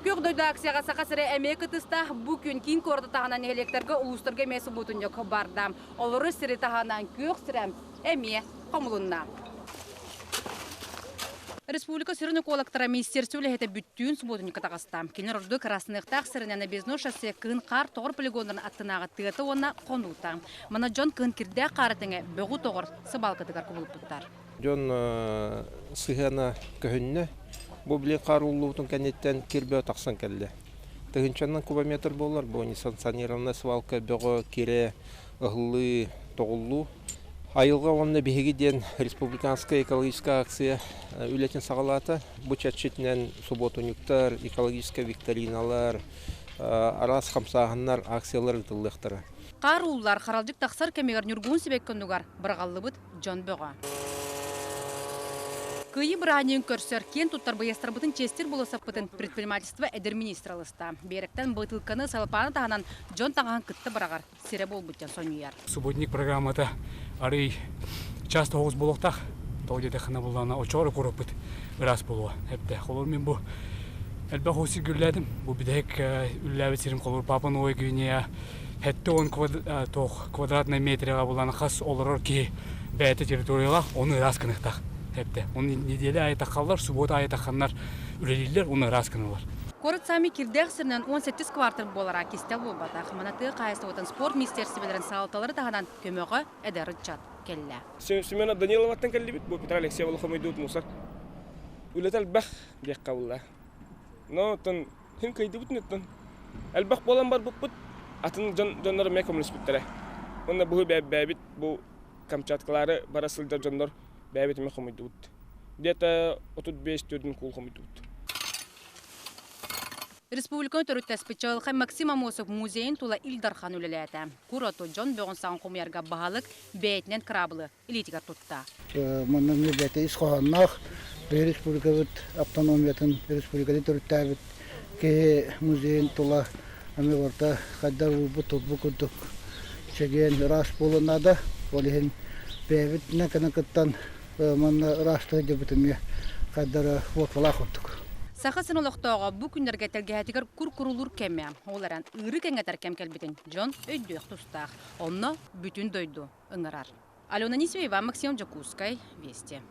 Күөх дойду акцияҕа Саха сирэ эмиэ кытыста. Бу күн киин куораты таһынан нэһилиэктэргэ, улуустарга эмиэ субуотунньук барда. Олору сири таһынан күөх сирэ эмиэ хомулунна. Республика сүрүн экологтара министерство үлэһитэ бүттүүн субуотунньукка таҕыста. Кинилэр ордук Красныахтаах сиринэн объездной шоссе кыһын хаар тоҕор полигоннарын аттынааҕы тыата уонна хонуута. Манна дьон кыһын кирдээх хаары тэҥэ бөҕү тоҕор сыбаалкатыгар кубулуппуттар. Дьон сыһыана көһүннэ. Бу билин хаар ууллубутун кэнниттэн кир бөҕө тахсан кэллэ. Тыһыынчанан кубометр буолар. Бу несанкционированная свалка бөҕө, кирэ, ыһыллыы, тоҕуллуу. Айылҕа уонна биһиги диэн республиканскай экологическай акция үлэтин саҕалаата. Бу чэрчитинэн субуотунньуктар, экологическай викториналар, араас хамсааһыннар, акциялар ыытыллыахтара. Хаар ууллар, харалдьык тахсар кэмигэр Ньургуһун сибэкки оннугар быраҕаллыбыт дьон бөҕө. Кыайыы бырааһынньыгын көрсөр, киэн туттар байыастарбытын чиэстиир болуоссаппытын предпринимательство эдэр министрэ ылыста. Биэрэктэн бытыылканы салапааны таһынан дьон таҥаһын кытта быраҕар сирэ буолбут диэн сонньуйар. Субботник программата арый часто оҕус буолуохтаах. Тоҕо диэтэххинэ буллаҕына очоҕор куораппыт ыраас буолуо эбитэ. Холобур мин бу элбэх оҕус сиргэ үлэлээтим. Бу бүтэһик үлэлээбит сирим холобур Папа Новая Гвинея 70 квадратный метрга булан хас олорор киһи бэйэтэ территориялаах, ону ыраас гыныахтаах эбитэ. Оны неделя аайы таххаллар, суббота аайы тахханнар үлэлииллэр, оны ыраас гыналар. Куорат саамай кирдээх сиринэн 18 квартал буолара кистэл буолбатах. Маны тыа хаһаайыстыбатын спорт министиэристибэлэрин салалталары таһынан көмөҕө эдэр ыччат кэллэ. Семена Даниловаттан кэллибит. Бу Петр Алексеев олохомойдуут мусор. Үлэтэ элбэх диэххэ булла. Но оттон Күн кыйдыбыт оттон элбэх буолан барбыппыт, атын дьон дьоннор эмиэ көмөлөспүттэрэ. Уонна бу бэйбит бу Камчаткалаары бара сылдьар дьоннор бэйэбит эмиэ хомуйдубут. Где-то 35 төрдүн куул хомуйдубут. Республиканы төрүттэспит чаҕылхай Максим Амосов музейын тула Ил Дархан үлэлээтэ. Кур оту дьон бөҕүн саҕан хомуйарга баһылык бэйэтинэн кыраабылы илиитигэр тутта. Манна эмиэ бэйэтэ ис хоһоонноох биһи республикабыт автономиятын республиканы төрүттээбит киһи музейын тула эмиэ барыта хайдар уурбут турбут курдук чэгиэн ыраас буолуон наада. Ол иһин бэйэбит кэнэн кыттан манна ыраастыы сылдьыбыт эмиэ хайдара уоталаах курдук. Саха сирин олохтооҕо бу күннэргэ тэлгэһэтигэр кур-курулуур кэмэ, ол эрэн ыыры кэҥэтэр кэм кэлбитин дьон өйдүөх тустаах. Онно бүтүн дойду ыҥырар. Алена Нисеева, Максим Дьокуускай, Вести.